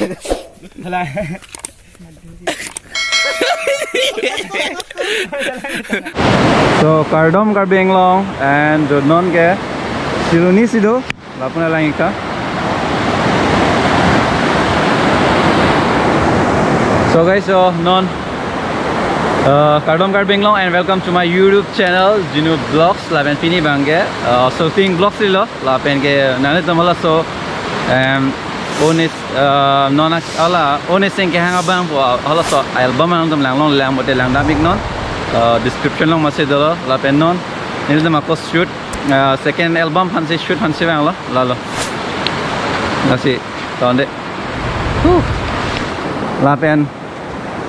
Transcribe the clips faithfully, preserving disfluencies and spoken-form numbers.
So, kardom Karbi Anglong and jo non ke Siloni si do, lapu nanglang ik tha. So guys, so non, uh, kardom Karbi Anglong and welcome to my YouTube channel, Jinu Vlogs. Lapen pini abang ke, uh, shooting vlogs lilo, lapen ke nanglitum halaso, um, onis, uh, non ak-, hala onis sing kehang abang pu, uh, halaso album along tum langlong lang bote langdam ik non, uh, description along masi dolo, lapen non nelitum ako shoot, uh, second album aphansi shoot aphansi vanglo, lalo. Lasi, tonde. Huh. Lapen,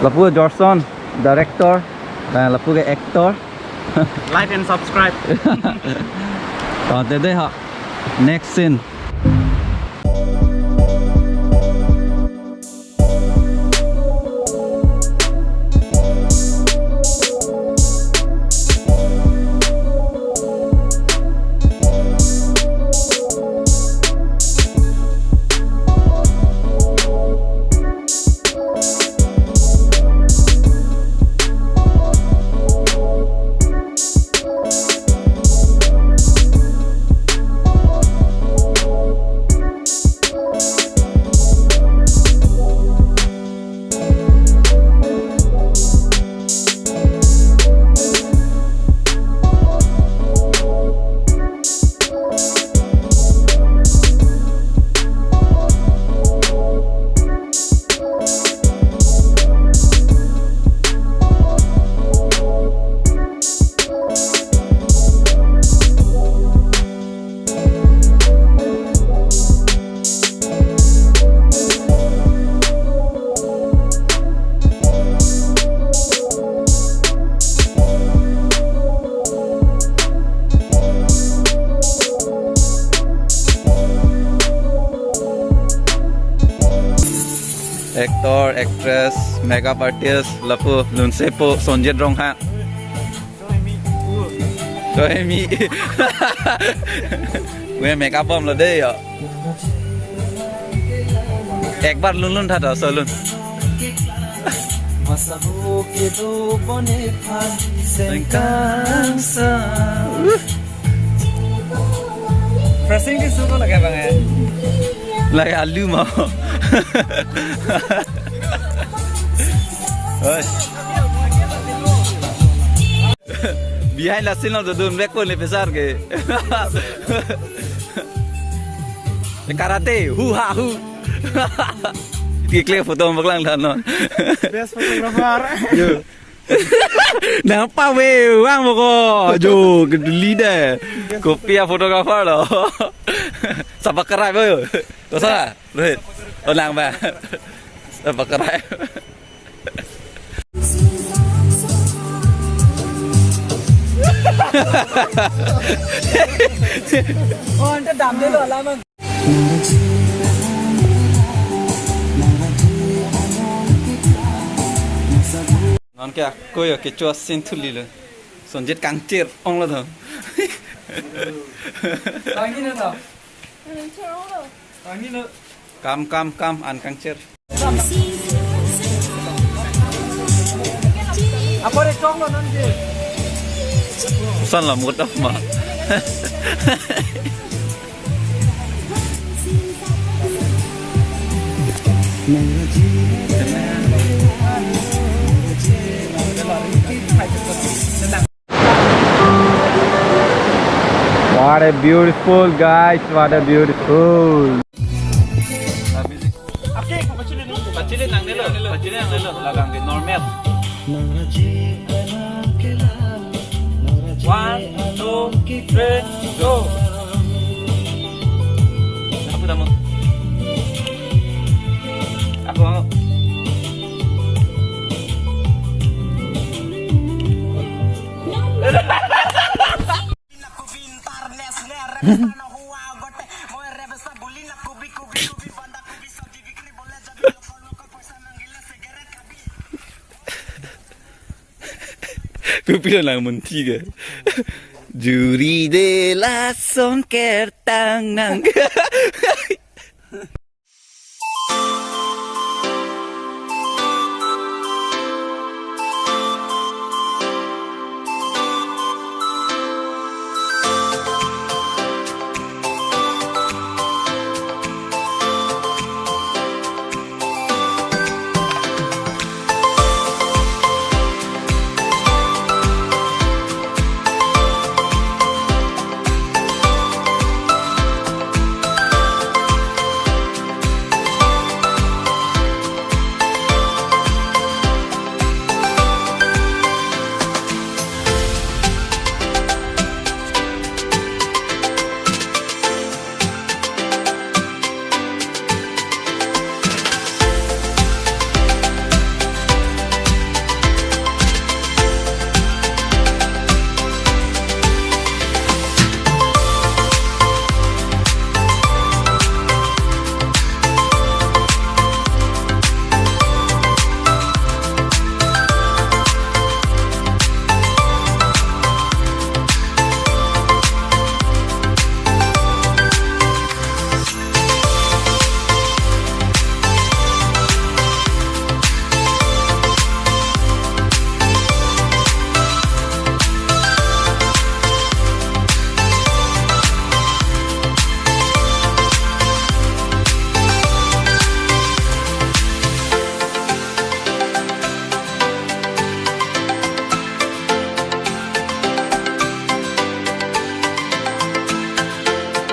lapu Jorson, director, dan lapu ke actor. Like and subscribe. Tonde dei ha. Next scene. Actor, actress, makeup artist, lapu lunsepo Sonjit Ronghang. Choi mi. Gue makeup bomlo dei yo. Ekbar lunlun tha to, so lun. Sengkang sa. Pressing di suko lagi bang ya. Lagi alu mau. Oi. Behind the scene along dodun bek ko ne pesar ke. Karate, hu ha hu. Kikle photo bak lang tha non. Best photographer. Yo. Nangpave vang bok ko. Jo, keduli dei. Kopi a-photographer lo. Sapa kerai bo yo. Tosa, Rohit. Oh, nang ba. Sapa kerai. Oh, ante damdelo alam. Non ke ako yo kecho a-scene thulilo. Sonjit kangchir onglo tho. Kangchir onglo. Kangchir onglo. Kam, kam, kam, an kangchir. Apore choklo non ke. Koson la mood off ma. What a beautiful, guys, what a beautiful. Pachili nangnelo, pachili nangnelo, lagang ke normal. One, two, three, go. Ako tamo. Ako, ako. Kopilo nang munthi ke. Juri de lason kertang nang.